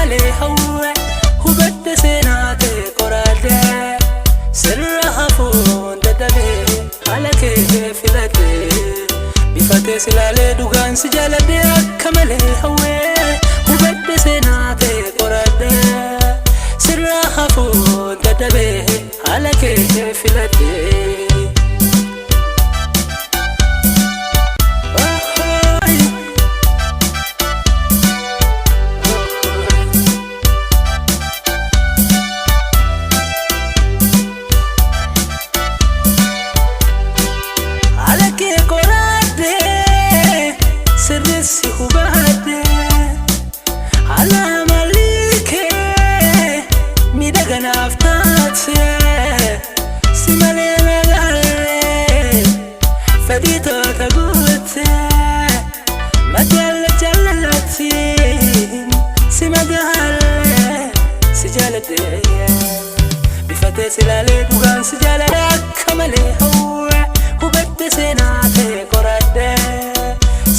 malee hawwe, hubadhe seenaa ta'e qoraadhe. Sirra hafuun dadhabee haala kee filadhe. Bifa kee silaalee dhugaan si jaaladhe akka malee hawwe, hubadhe seenaa ta'e qoraadhe. Sirra hafuun dadhabee haala kee filadhe. Haala kee qoraadhe, sirreessi hubadhe. Haala amalii kee miidhaganaaf taate, si malee nagaalee fedhii toota guute. Madaala jaalalaatiin si madaalee si jaaladhe. Bifa tee silaalee dhugaan si jaaladhe akka malee hawwe, hubadhe seenaa ta'e qoradhe.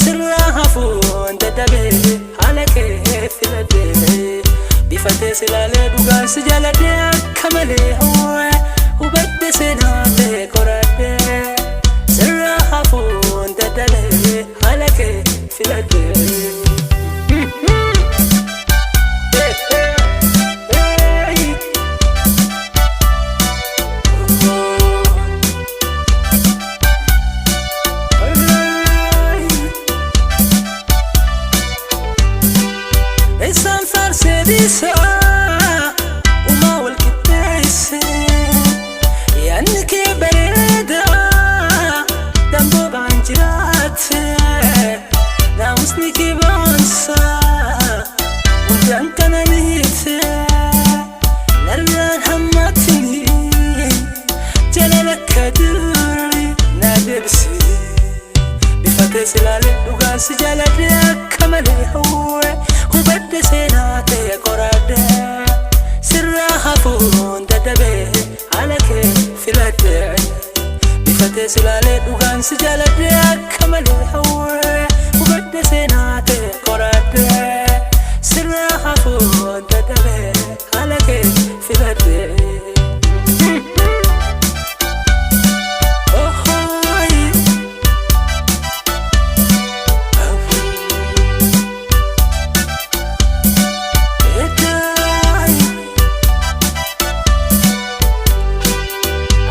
Sirraa hafuun dadhabee haala kee filadhe. Bifa tee silaalee dhugaan si jaaladhe akka malee hawwe, hubadhe seenaa ta'e qoradhe. Sirraa hafuun dadhabee haala kee filadhe. Isaan faarsee dhiisaa uumaa wal qixxeesse. Yaadni kee bareedaa damboobaan jiraatte. Naamusni kee boonsaa hundaan qananiite. Narraan hammatini jaalala akka durii na deebisi. Bifa tee silaalee dhugaan si jaaladhe akka malee hawwe, hubadhe seenaa ta'e qoradhe. Sirraa hafuun dadhabee haala kee filadhe. Bifa tee silaalee dhugaan si jaaladhe akka malee hawwe, hubadhe seenaa ta'e qoradhe. Sirraa hafuun dadhabee haala kee filadhe.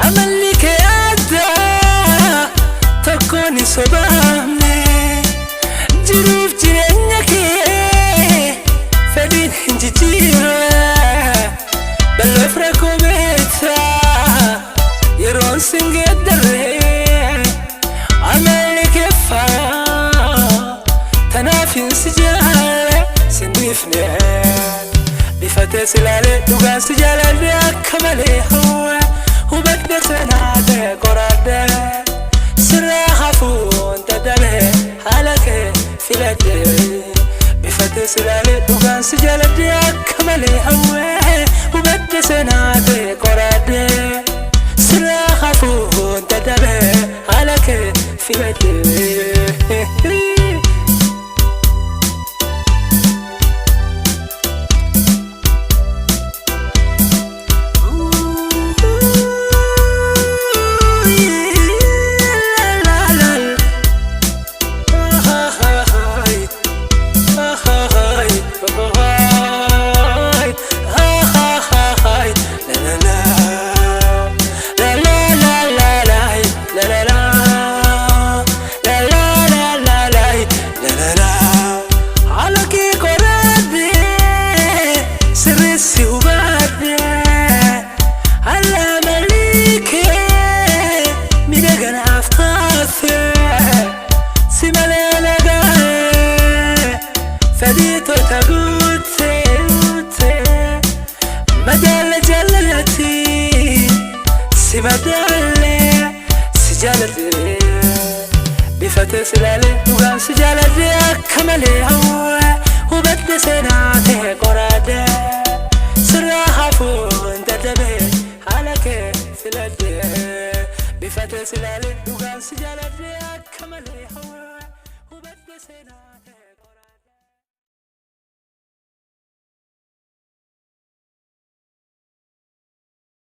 Amalli kee addaa tokkoon hin sobaamne, jiruuf jireenya kee fedhiin hin jijjiirre. Balleef rakkoo beektaa yeroon sin geeddarre. Amalli kee faayaa tanaaf hin si jaalle sin dhiifne. Bifa tee silaalee dhugaan si jaaladhe akka malee hawwe, hubadhe seenaa ta'e qoradhe. Sirraa hafuun dadhabee haala kee filadhe. Bifa tee silaalee dhugaan si jaaladhe akka malee hawwe, hubadhe seenaa ta'e qoradhe. Sirraa hafuun dadhabee haala kee filadhe. Haala kee qoradhe, sirreessi hubadhe. Haala amalii kee miidhaganaaf taate, si malee nagaa'e fedhii toota guute. Madaala jaalalaati si madaalee si jaaladhe. Bifa tee silaalee dhugaan si jaaladhe akka malee hawwe, hubadhe seenaa ta'e qoradhe. Sirraa hafuun dadhabee haala kee filadhe. Bifa tee silaalee dhugaan si jaaladhe akka malee hawwe, hubadhe seenaa ta'e.